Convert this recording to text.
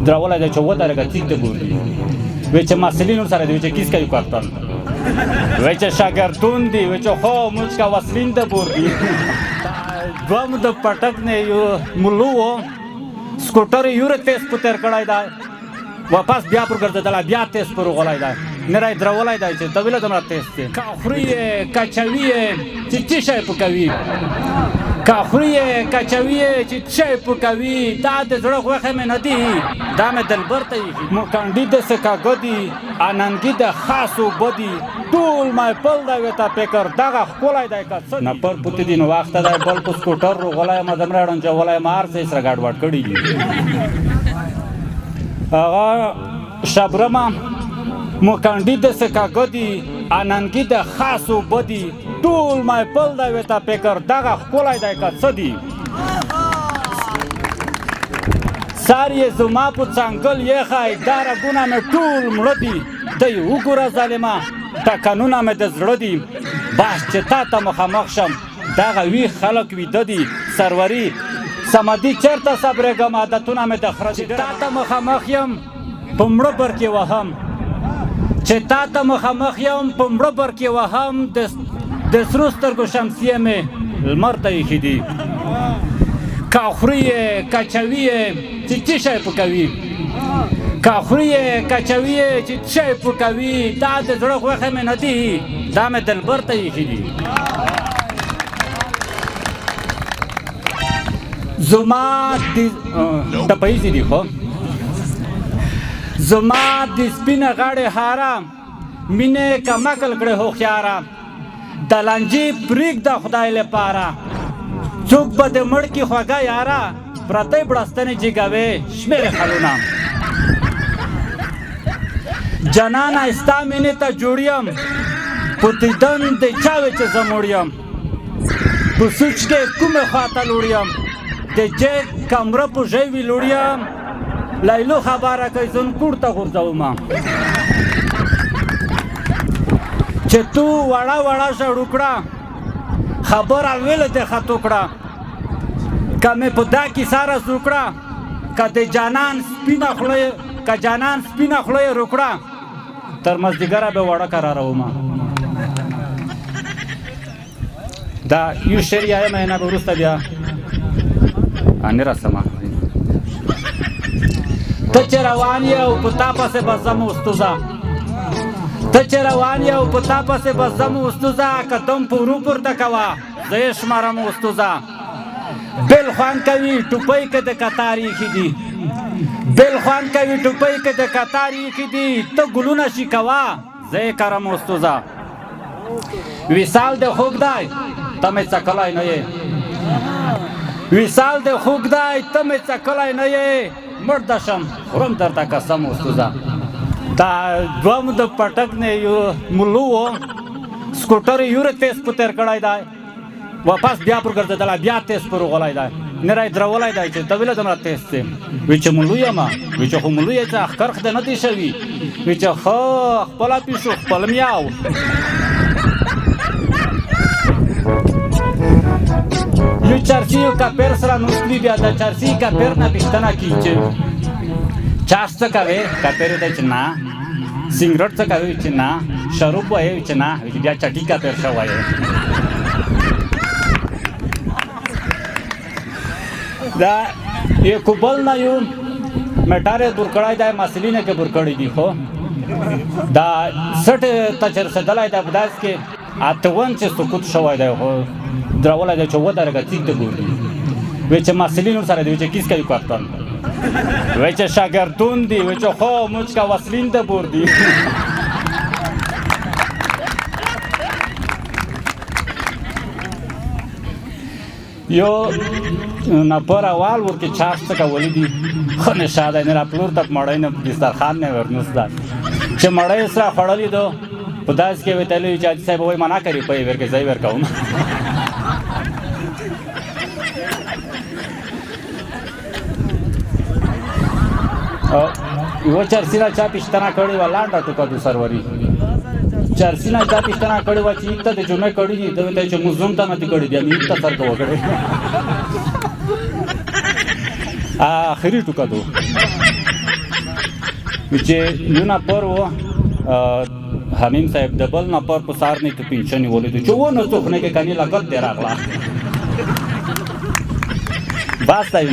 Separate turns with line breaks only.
درولی دی چې ودرېږه څیک ته ګوري وی چې مسلین ورسره دی وی چې کیس کوي کارتن وی چې شاګردون دی وی چې خو موږ کا وسلین ته بور دي. دوم د پټک نه یو ملو و سکوټر یې یوره تیز په تېر کړی دی، واپس بیا پر ګرځېدلی، بیا تیز پر غولی دی، نه را یې درولی دی چې ته ویله دومره تیز دی. که خوري یې که چوي یې چې څه شی په کوي، که خوري یې که چوي یې چې څه شی په کوي، دا د زړه غوښې مې نه دي، دا مې دلبر ته ایښي. مکنډي د سکاګه دي، اننګي د خاص اوبه دي، ټول محفل دی ویته فکر دغه ښکلی دی که څه دي. نفر پوتې دي نو وخته دی بل په سکوټر روغلی یم، دمره ړنجولی یم، هر څه یې سره ګډوډ کړي دي. هغه شبرمه مکنډي د سکاګه دي، اننګي د خاص اوبه دي، ټول محفل دی ویته فکر دغه ښکلی دی که څه دي. سر یې زما په څنګل یخی، دا رګونه مې ټول مړه دي، ته یې وګوره ظالمه ټکنونه مې د زړه دي. بس چې تا ته مخامخ شم دغه ویښ خلک ویده دي، سروري صمدي چېرته صبرېږم عادتونه مې د خره دي. چې تا ته مخامخ یم په مړه بر کې وهم، چې تا ته مخامخ یم په مړه بر کې وهم، د سرو سترګو شمسیې مې لمر ته ایښي دي. که خوري یې که چوي یې چې څه شی په کوي، که خوري یې که چوي یې چې څه شی په کوي، دا د زړه غوښې مې نه دي، دا مې دلبر ته ایښي دي. زما د ټپه ییزې دي خو زما د سپینې غاړې هاره مینې کمکل کړې هوښیاره، د لانجې پرېږده خدای لپاره، څوک به د مړ کي خوږه یاره، پرتۍ بړستنې جګوې شمېرې خلونه. جانانه ستا مینې ته جوړ یم، په دیدن د چا وې چې زه موړ یم، په سوچ کې کومې خواته لوړ یم، د جیګ کمره په ژوي لوړ یم، لیلو خبره کوي ځان کوړ ته غورځوم. چې تو وړه وړه ژړو کړه، خبره ویله دې خطو کړه، که مې په دا کیسه رسو کړه، که د جانان سپینه خوله که جانان سپینه خوله یې روکړه، تر مازدیګره به وړه قراروم. دا یو شعر یایم نه به وروسته بیا نه رسمه. ته چې روان یې او په تا پسې به ځم استوزه، ته چې روان یې او په تا پسې به ځم استوزه، قدم په ورو پورته کوه زه یې شمارم استوزه. بل خوند کوي ټوپۍ که د کتار ایښي دي، بل خوند کوي ټوپۍ که د کتار ایښي دي، ته ګلونه شي کوه زه یې کرم استوزه. وصال د خوږ دی ته مې څکلی نه یې، وصال د خوږ دی ته مې څکلی نه یې، مړ د شم خورم درته قسم استوزه. دا دوم د پټک نه یو ملو و سکوټر یې یوره تیز په تېر کړی دی، واپس بیا پر ګرځېدلی، بیا تیز پر غولی دی، نه را یې درولی دی چې ته ویله دومره تیز دی. وی چې ملو یم، وی چې خو ملو یې چې اخکرخ دی نه دی شوي، وی چې ښه خپله پیشو خپل میاو. یو چرسي یو کپیر سره نوستلی، بیا د چرسي کپیر نه پوښتنه کیږي چې چاس څه کوې؟ کپیر ته چې نه. سیګرټ څه کوې؟ چې نه. شروب وایې؟ چې نه. چې بیا چټي کپیر شوی. دا یو کوبل نه یو میټر یې بور کړی دی، مسلینه کې بور کړی دي، خو دا سټ ته چې رسېدلی دی په داسې کې اتون چې سقوط شوی دی، خو درولی دی چې ودرېږه څیک ته ګوري. وی چې مسلین ورسره دی، وی چې کیس کوي کارتن، وی چې شاګردون دي، وی چې خو موږ کا وسلین ته بور دي. یو نفر اول ورکې چاش څه کولې دي، ښه نشه دی، نه راپلور ته مړی نه دسترخوان نه ورنوس ده چې مړی یې سره خوړلې ده، په داسې کې ورته ویلي چې حاجي صاحب وایي منع کوي په یې ورکې زه یې ورکوم. یوه چرسي نه چا پوښتنه کړې وه، لنډه ټوکه دو سروري چرسي نه چا پوښتنه کړې وه چې عید ته د جمعې کړي دي، ده ورته چې موږ ته نه دي کړي، بیا مې عید ته څرګه وکړې. آخري ټوکه دو. چې یو نفر و حمیم صاحب د بل نفر په سار نه توپینچه نیولې دی چې ونه څوک نه کې کني لګت دی راغله. بس صاحب.